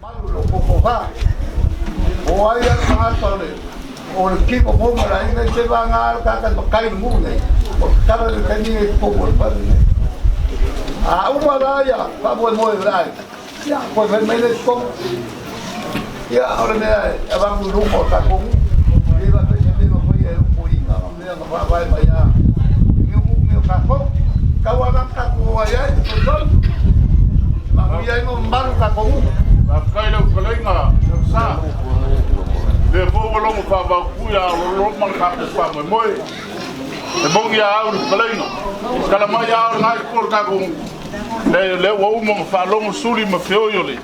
Malu lo koko fa. O ai a tagata o le o le kimo mo ma la inga se va nga ka ka ma kai mu nei. O kala le kani e ko mo pa nei. A uma la ia fa mo mo la. Ia ko fe mai le ko. Ia o le mea e va mu lu mo ta ko. I va pe se no foi e ko inga ma mea ma fa vai mai ia. Mi mu mi ka ko. Ka wa ka ko ai ai ko to. Ma mi ai mo malu ka ko. Faafetai lau fetalaiga Sa. Lea foi ua logo faavaupui a o lo ma le tatou faamoemoe. E moni a au le fetalaiga. Tala mai a o lena itu o le tatou le lea ua uma ona faalogo suli ma feoi o le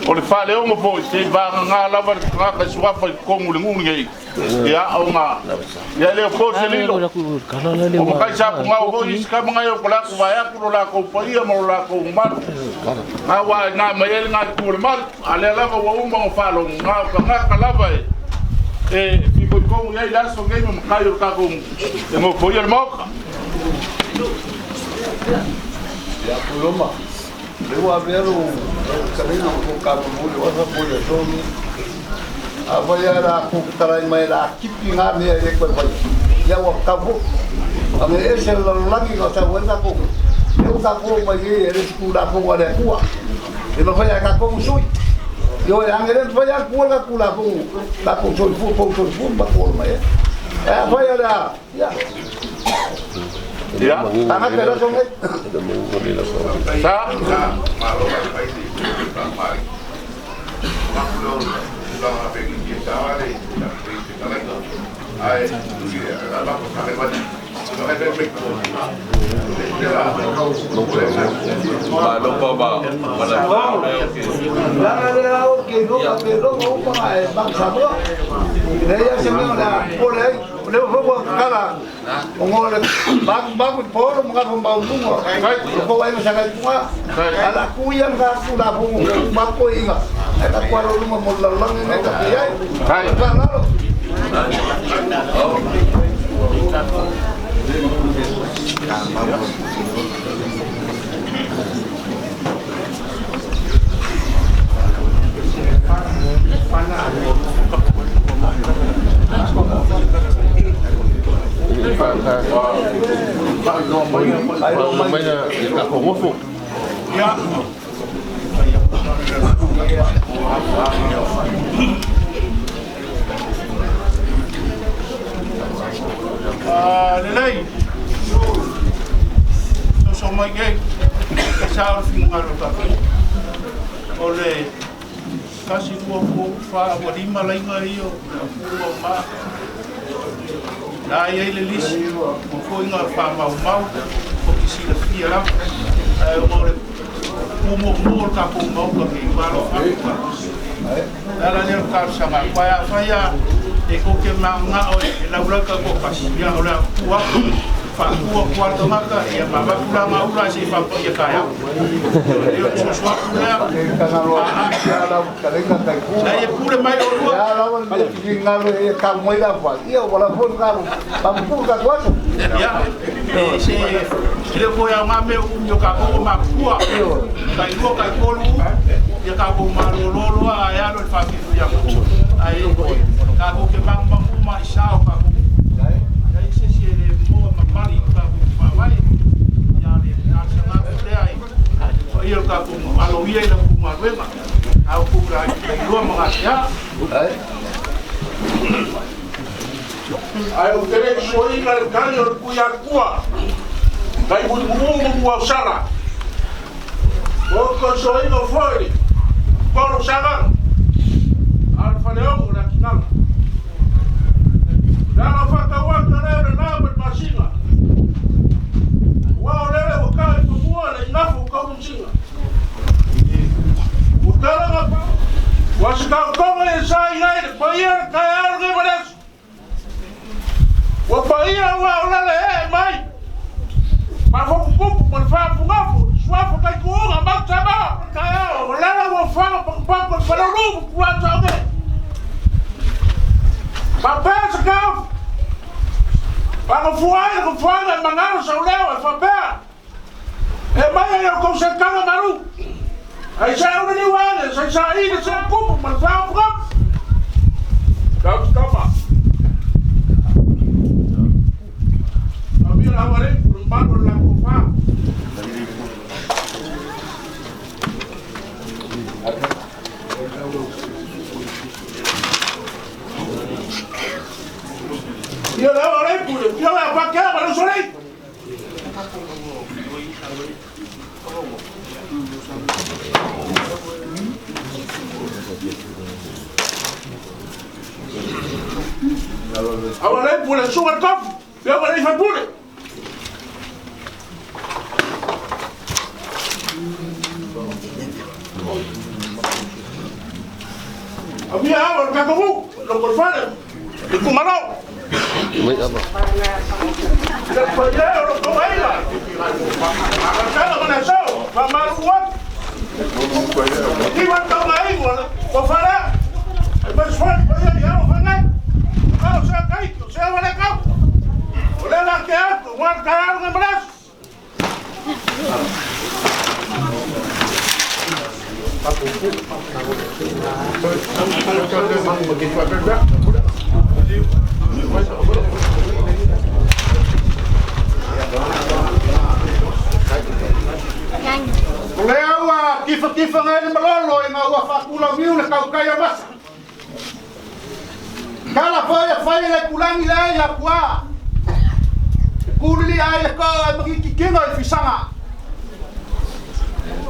o le faaleogo foi se i vagana lava le tagata i suafa i totonu o le nuu lenei. Ia ona ia e le o po se lilo. O matai sa pugao foi isi tama nai o ko latou vae atu lo latou paia ma lo latou mamalu. Na ua ai na mai ai le itu o le malu. A lea lava ua uma ona faalogo na o tagata lava e e fitoitonu i ai le aso nei ma matai o le tatou e nofoia le Maota. Ia Puloma, le ua avea lou fetalaiga ma kou kamomoli o asa po i le aso lenei. Afai lava o le a kou fetalai mai o le a tipi na mea e le toe faia, ia ua tatau foi. A mea ese le lalolagi na sau ai tatou, lea ua tatou oo mai nei e le isi Tulafono a le Atua. E mafai lava e tatou ona sui. Ioe, a na le mafai lava ona tuua le tatou Tulafono, tatou soifua, tou soifua ma matou ola mai ai. Ae afai o le a, ia, Ia, tagata e le aso lenei. Sa. Leaga lea ou te iloa pe logo uma e Bank Samoa. E leai lava se mea o le a popole ai. O lea foi ua tatala ona o le bagu i paolo ma gafa maualuga o kou aiga sa Kaipuna. A o le a tu ia le tatou Tulafono uma atu toeaiina ae tatou alo i luma mo le lalolagi lenei tatou te i ai. Ma le faaaloalo. Lelei, soso mai nei, e sa o le finagalo o tatou. O le tasi, lua, tolu, fa, ua lima laina ia o le apulu au maa. La e i ai le lisi, ua foi na faamaumau, o te silafia lava. Ae ona o le pumoomoo o le tatou Maota nei, ua alofa atu tatou. O le ala lea o le talosaga atu. Ae afai lava e tou te mananao e laulau taitoatasi, ia o le a tutu atu, faatu atu lava le tagata, ia ma avatu lana ula ae se i faapaia taeao. Ia o le soso atu lea, Leai e pule mai oulua. Ia, e se e le o toe aoga mea umi o tatou ua matutua. Tai lua, tai tolu, ia tatou malolo loa ae alo i le faafiafiaga. Ae tatou te magumagu uma i sa o tatou upu. Leai se isi e le moa mamali i lo tatou faavae. Ia le talosaga atu lea i le paia o le tatou alo ia i la outou galuega. A outou lailoa ma gasea. Ae ou te le i suaina le tali o le Tuiatua, kai mulimuluu ma muausala. Ua ou toe suaina foi le Polo Sagaga, a o le Faleogo o le Atinala. Le ala faatauata lea o le la ma le masina, aua o lele ua taa i fanua le igafo o taumasina. Ua tala na pau, ua sitaotoga i sa i ai le paia o le taeao lenei ma le aso. Ua paia aua o lele ee mai, faafopupupu ma le faafugafu, suafa taituuga mau Samoa o le taeao. O lele ua faga patupatu e le Faleulu ma Tulasaone. Faapea se taofi, faagafua ai le nofoaga e magalo sau leo e faapea, E mai ai outou setaga malu, Ai sa uli ni wane, sa sa i le sa kupu ma sa fuka. Kau tama. Amira awale lumbano la kufa. Ia la awale pule, ia la pa ka ba lo sole. Awale pule sugar kof, ia awale fa pule. Amia awal ka ko lo por fare. Le kumalo. Le paia lo ko aila. Akala ko na so, ma maruat. Ni wa ta mai ko fare. Ai ba swa paia ya lo fangai. Ka o sa kai, o sa wale ka. O le la ke ko wa ka lo ngambras. O lea ua kifa ngai le malolo e ngā ua whakula miu le kaukai o masa. Kala foi a whai le kulangi le ia pua. E kulili ai e koa e magi kinga i fisanga.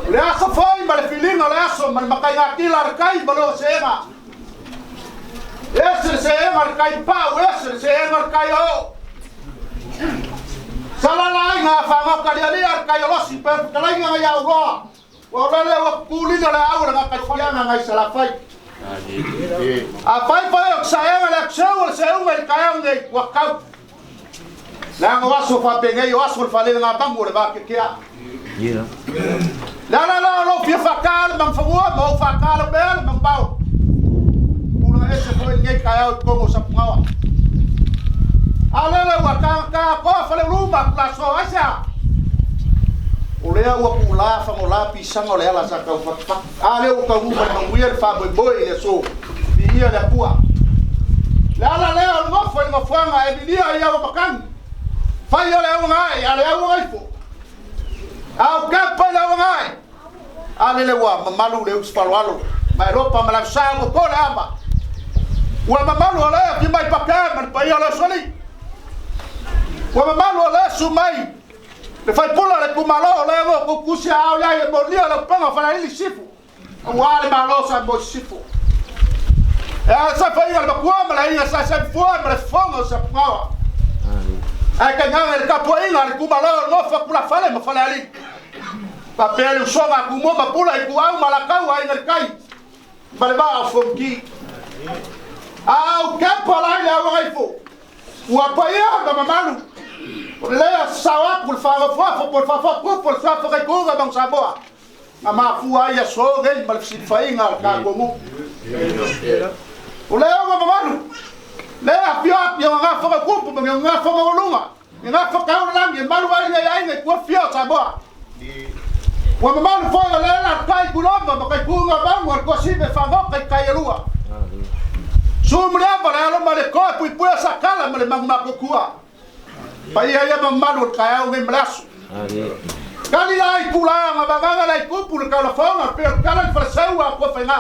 Le aso foi ma le filinga le aso ma le makai ngā kila le kai ma lo seenga. Ese le seenga le kai pau, ese le seenga le kai o. Salala ai ngā whangoka lia lia le kai olosi pe kalai ngā ia uroa. Ua lele ua kulina le au le ngā kai whianga ngai salafai. A whai whai o saenga le akseu le seunga i kai au nei ua kau. Le anga aso whapengei o aso le whalele ngā bangu le wākekea. La la la lo fia whakale mang whangua ma o whakale mea le mang pau. Pula ese foi ngai kai au kongo sa pungawa. A lele ua ka koa whale luma kula so aisa. O lea ua pula whango la pisanga o le ala sa kau whakawhak. A lea ua kau nguma manguia le whamoi moi le so. Bi ia le pua. Le ala lea o ngofo i ngofuanga e minia ia ua makangi. Whai o le au ngai, a le au ngai fo. Au kapa le au ngai. A lele ua mamalu le usfaloalo. Mai lopa ma la sa mo kole ama. Ua mamalu o lea ki mai paka ma le paia o le soli. Ua mamalu o lea su mai. Le fai pula le kumalo o lea mo kukusia au ia e molia le panga whanarili sifu. Ua le malo sa mo sifu. E a sa whainga le makua ma le inga sa sa fua ma le fonga o sa pungawa. Ai ka nganga le kapua inga le kumalo o ngofa kula fale ma fale ali. Papea le usonga ku mo ma pula i ku au malakau ai le kai. Ma le maa fonki. Au kepa la ile au ngaifo. Ua paia ma mamalu. O lea sawa ku fa fa fa por fa fa ku por fa fa kai ku ga bang saboa. Ma mafua ia so ngai ma le faiga ka gomu. O lea ma mamalu. Lea pia pia nga fa ku pu nga fa lunga. Nga fa ka langi malu ai ngai ai ngai ku fia saboa. Ua mamalu foi o lea la kai kulomba ma kai kunga bangu al kosi me fango kai kai elua. Sumria ma le alo ma le koe pui pui sakala ma le mangu makukua. Paia ia mamalu kai au ngai mlasu. Kali lai kula ma baganga lai kupu le kala fonga pe kala le falsau ko fenga.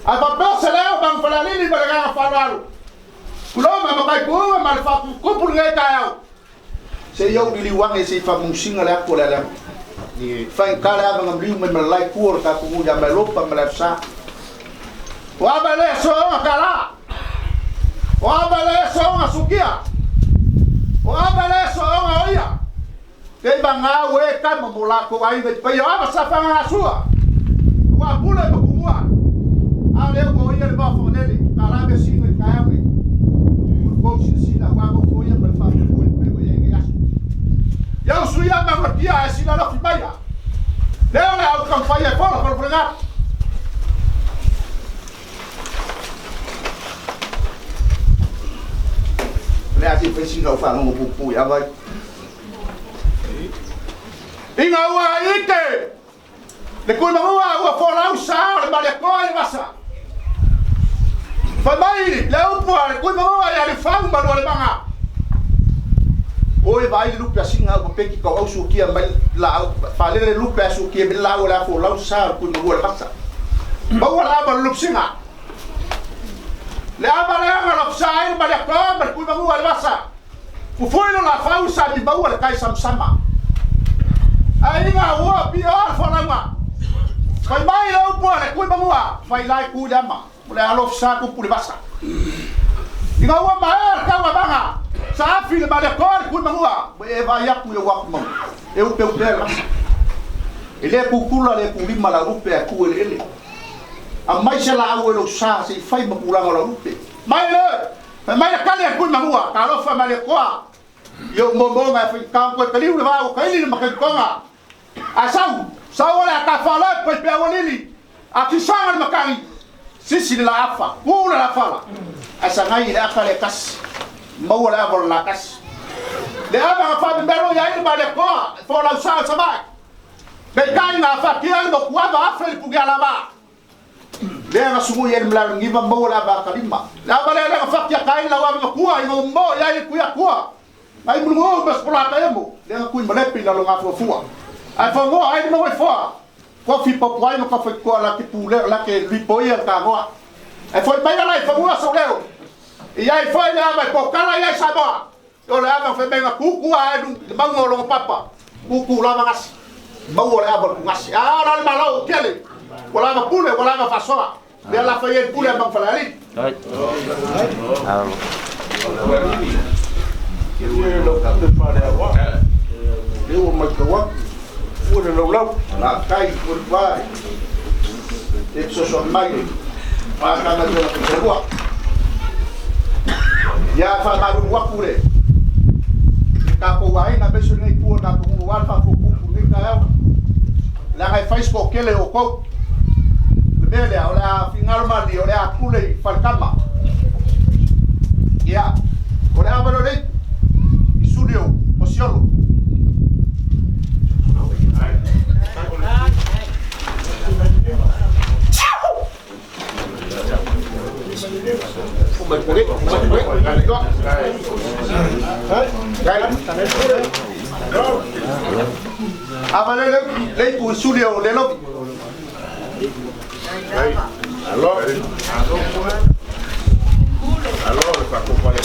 A pa pe se leo bang falalili ma le ga falalu. Kulomba ma kai kunga ma le fa kupu ngai kai au. Se yo li wange se fa musinga le akola le. Fain kala ava ngam liu me malai kuor ka kumu ya melopa melefsa. Wa bale so kala. Wa bale so sukia. Wa bale so oia. Te banga we ka mo la ko ai me pa ya sa fa sua. Wa pule mo kumua. A le o ia le ba fonele. Kala me singa ka me. Ko si si la wa ko ia me fa ko pe o ia. Ya suia ma tia si la lo fi maya. Leo le au kan fai e fora por pregar. Le asi fe singa fa no pu ya vai. Inga ua ite. Le kui mangua ua folau sa o le maliakoa i le vasa. Fai mai le upu a le kui mangua ia le fau ma lua le manga. Oi vai le lupe asinga ua peki kau au sukia mai la falele le lupe asukia mai la ua le folau sa o le kui mangua le vasa. Maua la ava le lupsinga. Le ava le anga lopsa ai le maliakoa ma le kui mangua le vasa. Fufui lo la fau sa mi maua le kai samsama. Ai inga ua pi o le folauga. Fai mai le upu a le kui mangua, fai lai ku le ama. O le alof sa ku pule vasa. Inga ua maea le tau avanga. Sa afi le maliakoa le kui mangua. E vai aku i o waku mau. E upe upe le vasa. E le kukula le kulima la upe a ku ele ele. A mai se la au e lo sa se i fai makulanga la upe. Mai le! Fai mai le kali a kui mangua. Ka alofa maliakoa. Io mo mo nga fai ka koe kaliu le vao ka ili le makakonga. A sau, sau ole a ka whalai pai pe awalili. A kisanga le makangi. Sisi le la afa, kula la fala. A sangai le aka le kasi. Maua le ava le la kasi. Le ava nga whape mero ia ile ma le koa, fo lau sa sa mai. Me kai nga wha kia le mo kuava afe le puke alava. Le nga sumu ia le mla ngiva maua le ava kalima. Le ava le nga wha kia kai la ava makua i ngo mo ia ile kuia kua. Ai mulungu mas pola ka emo. Le nga kui malepi la longa fua fua. Ai fo ngoa ai no foi. Ko fi po ai no ka foi ko la ke pule la ke lipo ia ka ngoa. Ai foi mai la fo ngoa so leo. I ai foi le ava po kala ia sa boa. O le ava fe menga kuku ai nu le mango lo papa. Kuku la ngas. Mau le ava ku ngas. Ah la le malo kele. Wala va pule wala va fasoa. Le la foi el pule bang falali. Ai. E lo ka te pare awa. E o mai ka wa. Ua le laulau. La kai ua vai. E so so mai. Pa ka na tona ku rua. Ia fa maru wa pule. Ka ko wai na besu nei ku na ku wa fa ku ku ni ka au. La kai Facebook kele o ko. Le mele o la fingal mali o la pule falkama. Ia o la avalo le isudio o siolo. Avale le pu isudio le lobi. Alors ça comprend les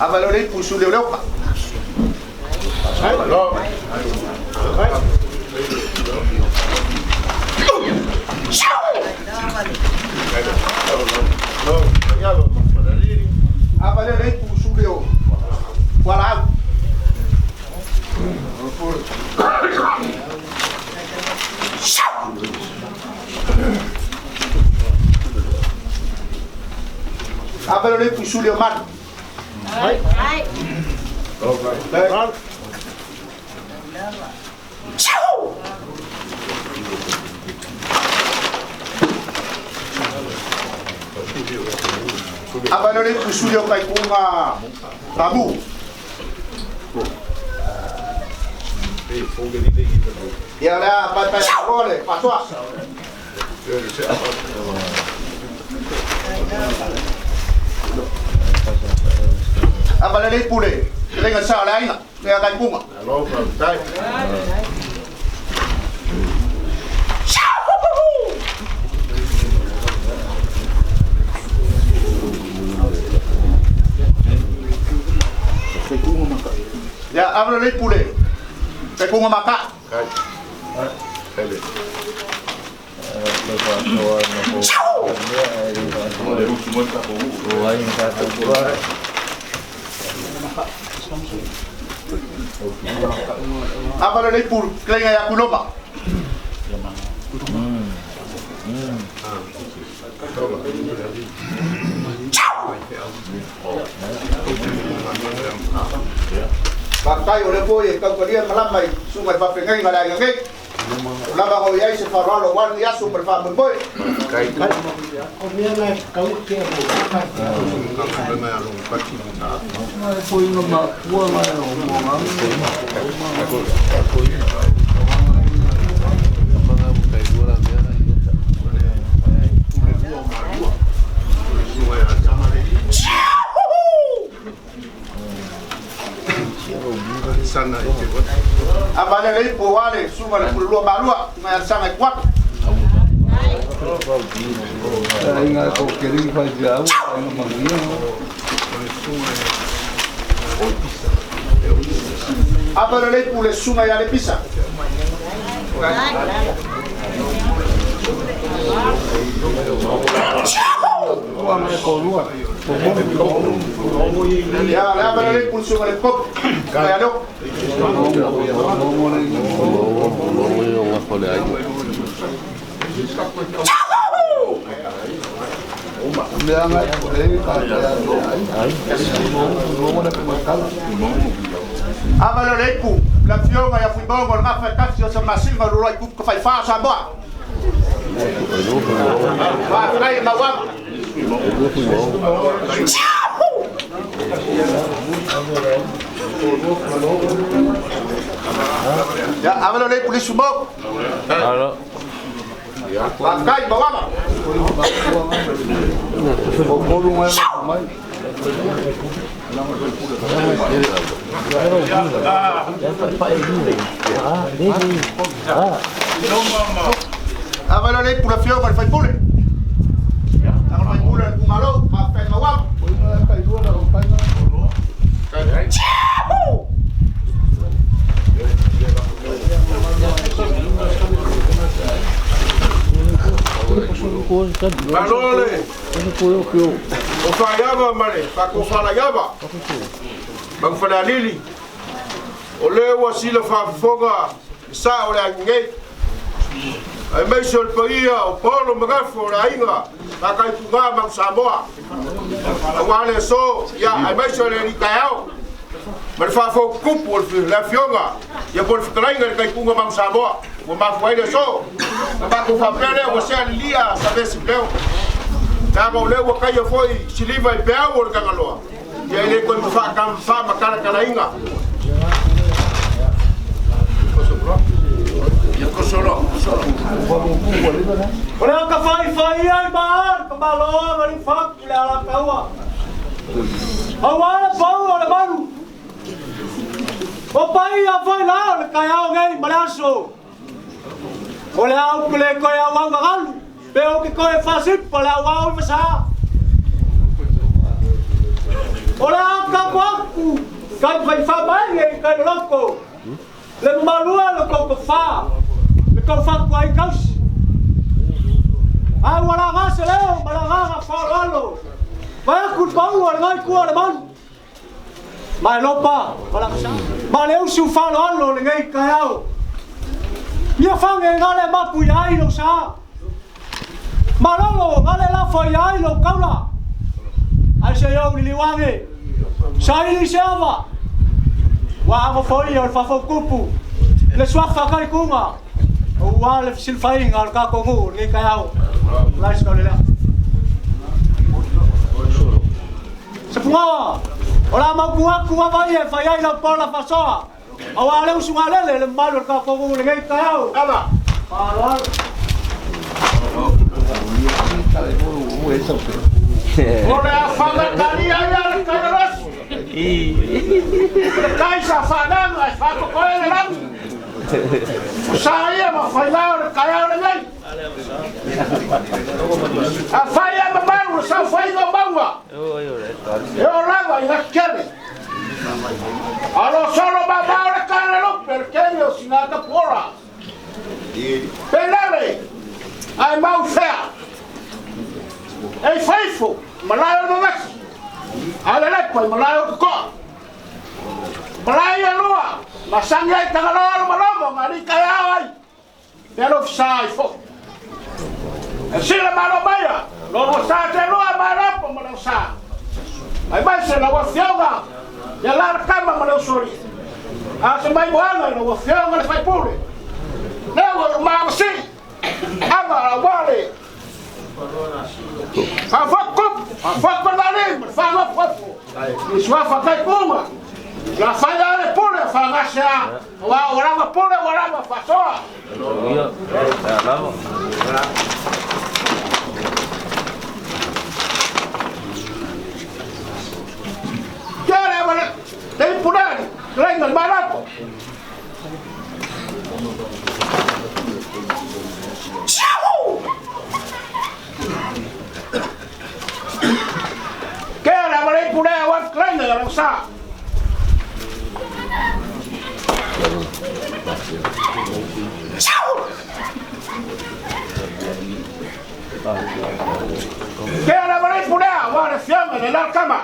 Avale le pu isudio le opa. Alors Avale le pu isudio. Voilà. Avale le pu isudio mar. Ai. Avale le pu isudio kai kunga ramu. Ia la pa pa role pa toa. Avale le pule, le nga sa la ina, le kai kunga. Alors dai. Ya avale le pule. Kai kunga maka. Kai. Hele. Avale le pule, klenga ya kuloma. Pakai o le foi e kaukalia malama i sunga i whawhengai ngā lai ngai. O lava go iai se faaaloalo aua lenei aso ma le faamoemoe. A vale le ipu aua le susuga i le Pulelua Malua, susuga ia Alesana i Kuato. A vale le ipu le susuga ia Lepisa. Ia, le a vale le ipu le susuga i le Kopu, susuga ia Leo. A vale le ipu le afioga ia Fuimaono o le Gafa e tasi o Samasina o le Uluai Kupu Tafaifa o Samoa. Faafetai e mauaga. Ia, a vale le ipu le Sumou. Faafetai mauaga. A vale le ipu le afioga i le faipule. Tago le faipule o le itumalo, faafetai mauaga. Malo le o faiava ma le faatofalaiava ma Falealili, o lea ua sila faafofoga le sa o le aiga nei, aemaise o le paia o Paolo ma Gafo o le aiga Takaituga ma Samoa aua le aso, ia aemaise o le alii taeao ma le faafotutupu o le afioga ia po o le fetalaiga i le Taituga ma Samoa ua mafua ai le aso. Na matou faapea lea ua sea lilia savesi leo leaga o lea ua taia foi siliva i peau o le Tagaloa, ia e le toe faamatalatalaina. O le aka fai ai ma ka malo ma ni fa le ala kaua. Aua le pau o le malu. O pai a fai la o le kai au nei ma le aso. O le au le koe au au galu. Pe o ke koe fasipa le au au i masa. O le au ka kwaku. Kai fai fa mai e kai loko. Le malua le koko fa. Le kau fa kwa i kausi. Ai wala gase leo, malaga fa lalo. Vai ku pau o le ngai kua le malu. Mai lopa, wala sa. Ma le usu fa lalo le ngai kai au. Mia fange ngale mapu ia i lo sa. Malolo ngale la fa ia i lo kaula. Ai se yo li wange. Sa ili se ava. Wa amo foi o le fafokupu. Le suafa kai kunga. O wa le silfainga o le kakongu le ngai kai au. Lai se lea. Se punga. O la mau aku wa vai e fai ai la pola fasoa. O wa le usunga lele le malu le kakongu le ngai kai au. Ala. Alo. O le afagatali ai a le kairos. Le kaisa whananga e whakokoe le langi. O sa ia ma whailao le kaiao le nei. A whai a mamalu le sau whainga o maua. E o lava i ngakere. Alo solo mamao le kai le lupe le keri o singata pora. Pelele ai mau fea. Ei faifo, malai o mawesi. Ale lepo i malai o kukoa. Malai e lua, masangi ai tangaloa lo malomo, ngari kai au ai. Te alo fisa ai fo. E sila malo maia, lo lo sa te lua mai lopo ma leo sa. Ai mai se la wafioga, ia lara kama ma leo sori. A se mai moanga i la wafioga le faipule. Leo Au malosi. Ava wale. Fafoku, fafoku le fafoku. Iswa kai kuma. La falla le pule fagasea. Wa orama pule orama fasoa. Kere wale te pulani, renga barato. Kere wale pule wa renga la sa. Kere wale pule wa le fianga de la cama.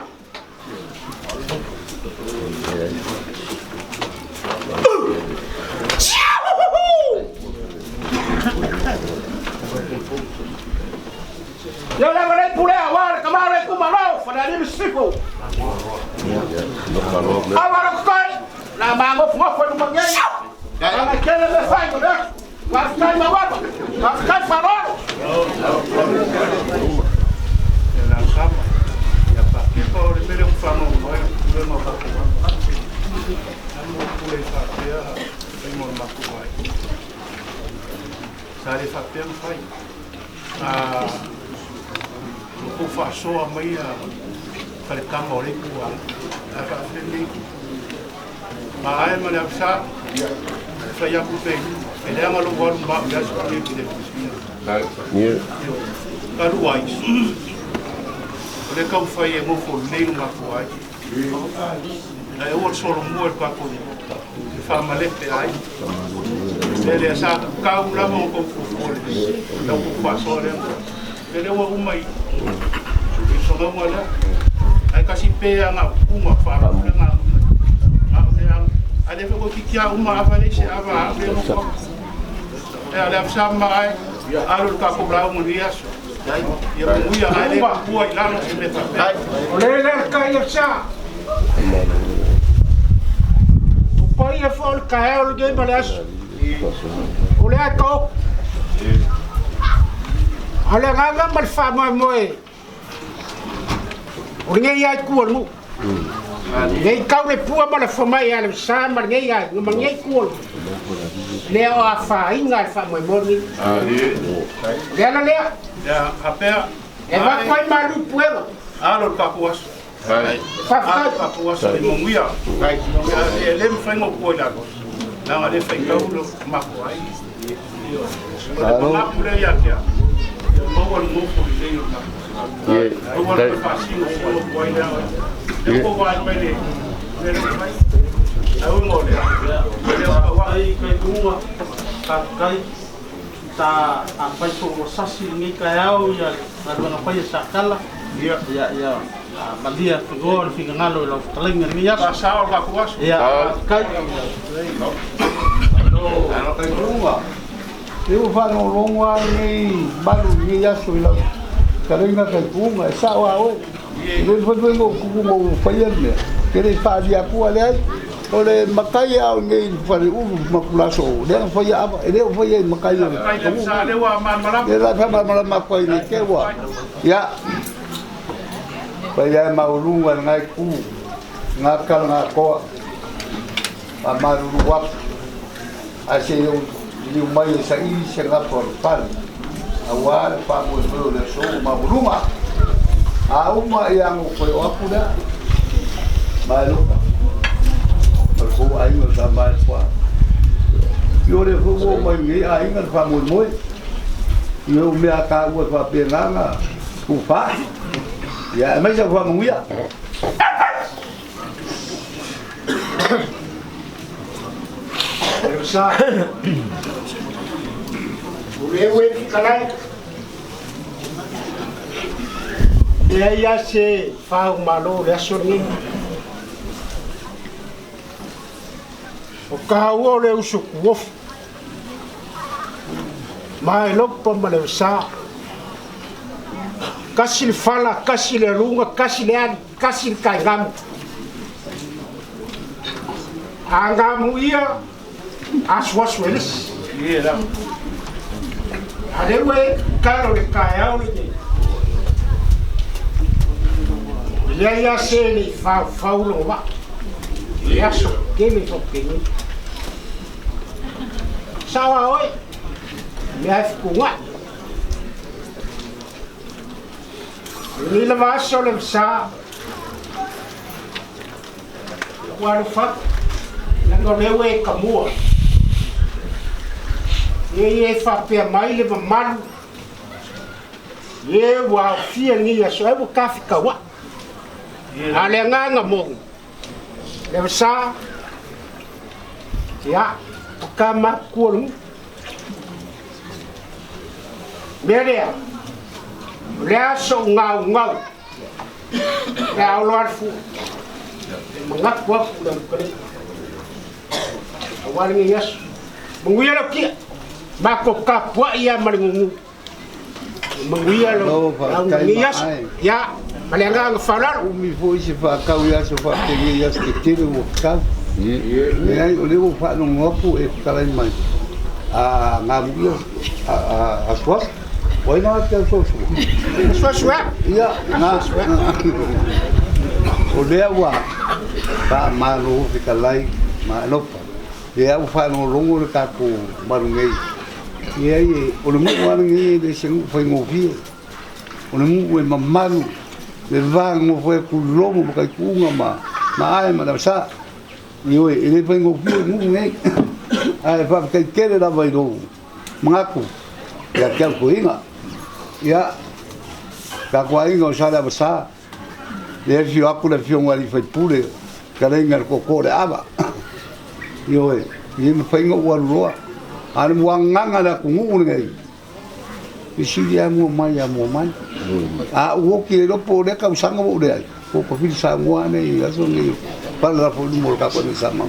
Yo le voy a poner a war, kamare kumalo, fana ni sifo. Awara kai, la mango fo fo no mangai. La kele le fai no, wa kai ma wa, wa kai farolo. La kama ya pa ke pa o le mere famo mo le mo pa ko. Amo pule fa pea, ai mo ma ko ai. Sa le fa pea fai. Ah o fasoa mai a falecama o le kua a faafele ma ae ma le afisa fai aku pe e leaga lou alu ma au i aso le le talu ai o le kaufai e gofo lelei lo matou ai na e ua le solomua i le tatou e faamalepe ai le lea sa kau lava o kou fuafua lelei lau kou faasoa lea le ua uma i sogaunga lea ai kasi pe anga uma faalaule nga a le fai kikia uma ava le se ava le mo e ale afsa ma ai alu ka ko blau mo ni aso ia muia ai le pua i lalo se me fa o le le ka ia sa o pai e fo ka e o le ma le aso o le ko ale nganga mal fa mo moe o ngai ai ku lu ngai kau le pua ma le fa mai ale sa ma ngai ai ma ngai ku le o a fa inga fa mo mo ni le la le ya apea e va koi ma lu puelo alo ka ku aso fa fa ku aso le mo ia e le fa ngo ku la na le fa kau lo ma ku ai o le ma le ya kia mo o mo fo le yo na o le fa si mo ko ai na o ko ai me le le au mo le le wa ai kai kunga ka kai ta a fai so mo sasi ngi kai au ia na lona fai sa kala ia ia malia go le fingalo lo talenga ni ya sa sa o ka ku aso ia kai no kai kunga eu falo longo ai balu ni aso ila kalenga kai kunga e sa wa o le foi foi mo ku mo fai me kere fa dia ku ale o le makai au nei fare u makulaso le fai ava le fai makai le sa le wa ma mala le la fa mala ma ko ni ke wa ya fai ya maulunga ngai ku ngakal ngako amaru wa ase liu mai sa i se nga por pal awal pa mo le so maulunga a uma ia ngo ko apura maluka por ko ai no sa mai kwa yo le fo mai ni ai nga fa mo mo yo me aka ua fa pe nga ku fa ya mai sa fa mo ya sa o le kalai e ia se fa malo le aso ni o ka o le usu ku mai lo pa ma le sa kasi le fala kasi le lunga kasi le ali kasi le kai ngam anga mu ia aswas welis A lea ua e tatalo i le taeao lenei, e leai lava se e le i faufau lona vaa i le aso tele faapenei. Sao a oe, mea e fetuunai. O lenei lava aso le vasa, ua alofa atu, leaga o lea ua e tamua. Ne i e faapea mai le mamalu e ua aofia lenei aso ai ua tafetauai. A o le agaga moni, le vasa, ia, o tama matutua o le nuu. Mea lea, o le a so'u gaugau, le a olo alu fua, e manatu atu le amukalei. Aua lenei aso, manuia lau tia, matou tapuai ia ma le gugu. Manuia lau lenei aso, ia, ma le agaga faaaloalo. Umi foi se faatau i aso faapenei i aso tetele ua tatau. Leai, o lea ua faalogo atu e fetalai mai a gamuia asuasu. O ai na te asuasu? Asuasu e? Ia, na, o lea ua faamalo fetalai ma alofa. Lea ua faalogologo le tatou malu nei. Leai, o le nuu lava lenei e le se nuu faigofie. O le nuu e mamalu, le va nofo ai Tulilomo ma Taituuga ma Ae ma Leusa. Ioe, e le faigofie le nuu lenei. Ae faafetai tele lava i lou manatu ia te au toeaina. Ia, tatou aiga o Saleavasa, lea e afio atu le afioga i le sui usufono, fetalaiga i le Tootoo o Leaava. Ioe, e le mafai ona ou alu loa. A o le muagagaga i le atunuu lenei, fesili lava mua mai ia mua mai. A ou oti le iloa po o lea tausaga ua ou leai, po o tafili Samoa nei i aso nei, pala lafo i luma o le tatou aiga Samoa.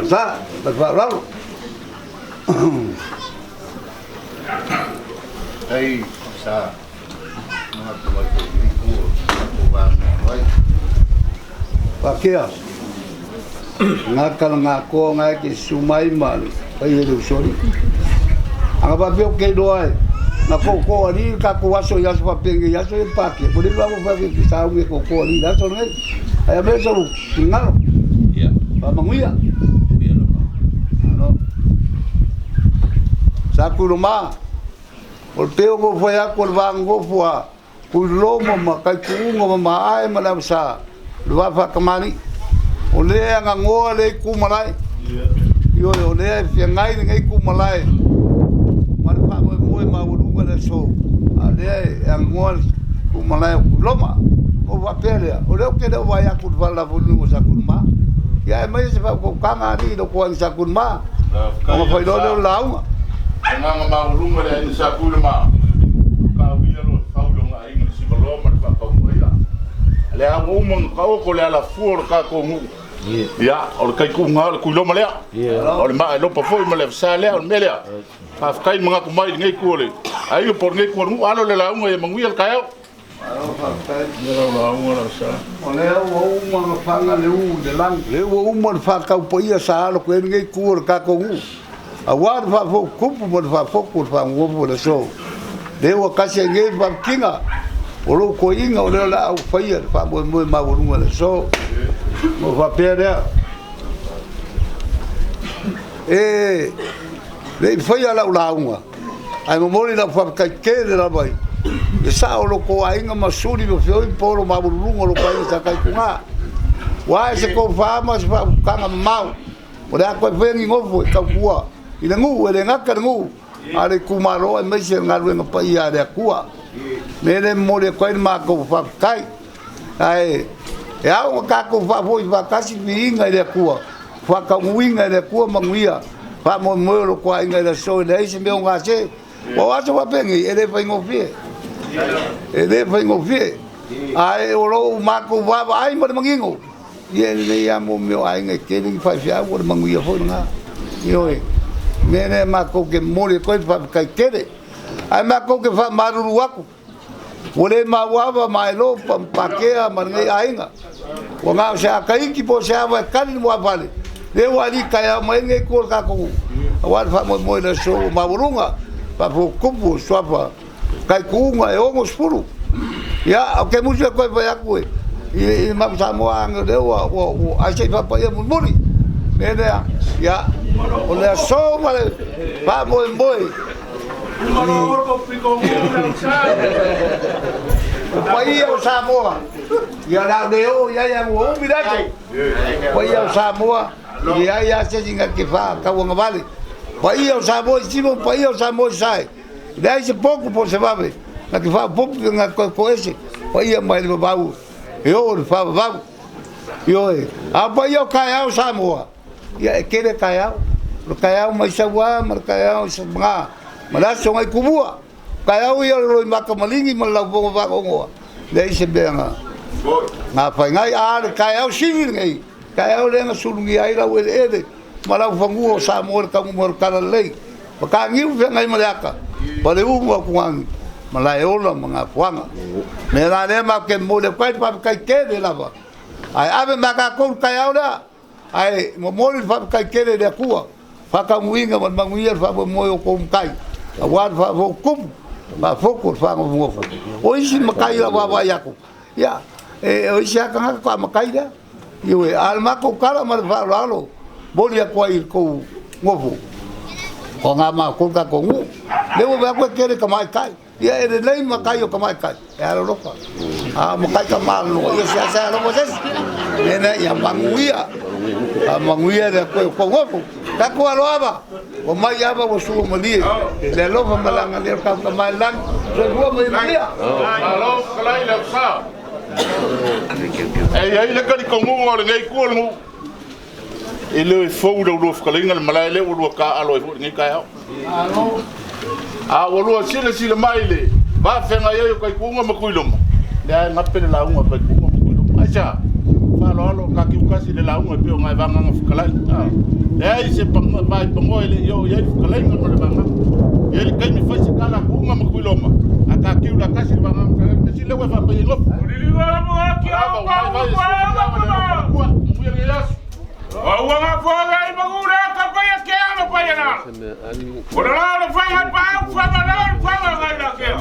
Sa, ma le faaaloalo. Ai sa manatu mai foi i itu o tatou vaega ai. Pakea, ngā kala ngā koa ngā ke susu mai ma le pai e le usoli. Anga faapea o ke iloa e na koko ali le tatou aso i aso faapea i aso e Pakia. Ko le lava faapea ki saungi e koko ali le aso lenei. Ai a mea sau finagalo. Faamanuia. Ano. Sa kulo ma. O le peo ko fai aku o le vagogofo a Kuiloma ma Kaituuga ma Maae ma le Avasa, le va faakamani. O lea e agagoa le itumalae. Ioe, o lea e feagai lenei itumalae ma le faamoemoe maualuga i le aso, a o lea e agagoa le itumalae o Kuiloma. Ona ou faapea lea, o lea ou te le o vaai atu i le faalalafonuga o Sakuluma. Ia aumai se faautautaga alii i lou toaiga Sakuluma, ona fai loa lea o le lauga. Agaga maualuga le aiga sa Tuiloma, kauia loa fau i lona aiga le Sivaloa ma le faatautoina. Le a ua uma ona taoto le alafua o le tatou nuu. Ia, o le taituuga o le Tuiloma lea. O le Maaelopa foi ma le Afisa lea, o le mea lea. Faafetai le manatu mai i lenei itu o le aiga po o lenei itu o le nuu. Alo le lauga ia manuia le taeao. Malo faafetai. O lea ua uma ona faga le u i le lagi. Lea ua uma le faatau paia sa alo atu ai lenei itu o le tatou nuu, aua le faafotutupu ma le faafotu o le faagogo o le aso. Lea ua tasi ai nei le faafitiga o lou toeaina o lea o le a ou faia le faamoemoe maualuga i le aso. Ona ou faapea lea, e le i faia lau lauga, ae momoli lau faafetai tele lava i le sao o lo outou aiga ma Suli ma Feoi ma Polo maualuluga o lo outou aiga sa Taituga. Ua ae se tofa ma se faautaga mamao o le a toe faia ni nofo e tautua i le nuu, e le gata i le nuu, a o le itumalo aemaise le galuega paia a le Atua. O le mea lea e momoli atu ai le matou faafetai. Ae e ao ona tatou faafoi faatasi viiga i le Atua, faataunuuina e le Atua manuia faamoemoe o lo outou aiga i le aso, e leai se mea o gase. Ua o aso faapenei, e le faigofie, e le faigofie. Ae o lo o matou vaavaai ma le manino, ia e lelei lava mo mea o aiga e tele ni faifeau, o le manuia foi lena. Ioe, o le mea lea matou te momoli atu ai le faafetai tele. Ae matou te faamalulu atu, ua le mauava Maelopa ma Pakea ma lenei aiga. Ua na o se ataiti po o se ava e tali le muafale, lea ua alii taeao mai lenei itu o le tatou nuu. Auā le faamoemoe i le aso ua maualuga, faafotutupu o suafa taituuga e 60. Ia, ou te musu e toe fai atu i le mau Samoa age o lea ua ae se i faapaia mulimuli. Le lea, ia, o le aso ma le faamoemoe o paia o Samoa, ia o le a ou le oo i ai ae ua umi le aso. Paia o Samoa, e leai lava se isi na te faatauagavale. Paia o Samoa i Sisifo ma paia o Samoa i Sasae, e leai se potu po o se vave na te faaopoopo pe na te toe toese paia mai le vavau e oo i le faavavau. Ioe, a o paia o taeao o Samoa, ia e tele taeao. O le taeao mai Saua ma le taeao i Samaga ma le aso nai Tumua. O taeao ia o le loimata maligi ma le laufoga faanoanoa, leai se mea na afaina ai. A o le taeao sili lenei, taeao lea na sulugia ai laueleele ma laufanua o Samoa i le taunuu mai o le talalelei. Mataniu feagai ma le ata, paleu ma Utuagi, Malaeola ma Gafoaga. O le mea la lea matou te momoli atu ai le faafetai tele lava, ae ave ma tatou le taeao lea, ae momoli le faafetai tele i le Atua, faataunuuina ma le manuia le faamoemoe o outou matai, aua le faafotutupu, faafotu o le faanofonofo. O isi matai i lau vaavaai atu, ia, o isi lava tagata faatoa matai lea. Ioe, a o le matou tala ma le faaaloalo, momoli atu ai i le tou nofo, o aga matou le tatou nuu. Lea ua vaai atu e tele tamaitai. Ia e lelei matai o tamaitai, e alolofa. A o matai tamaloa, ia seasea alofa se isi. Lea ia manuia, faamanuia le Atua i o outou nofo. Tatou alo ava, ua mai ava ua sua malie, le alofa ma le agalelei o le tatou Tama i le lagi. Soifua ma ia manuia. Malo fetalai le Ausa. E i ai le talitonuga o lenei itu o le nuu, e le fou i lau lua fetalaiga le malae lea ua lua taaalo ai foi i lenei taeao. A ua lua silasila mai i le va feagai ai o Taituuga ma Tuiloma, lea e gape le lauga a Taituuga ma Tuiloma. Aisea? Faaaloalo takiutasi le lauga e pei ona e vagaga fetalai. Leai se vaipanoa e le i oo i ai le fetalaiga ma le vagaga. E i ai le taimi fai se tala a Tuuga ma Tuiloma, a takiu latasi le vagaga fetalai. Mea sili lea ua e faapai ai nofo. Ava ua mai vai e suafa le alofa o le Atua. Manuia lenei aso.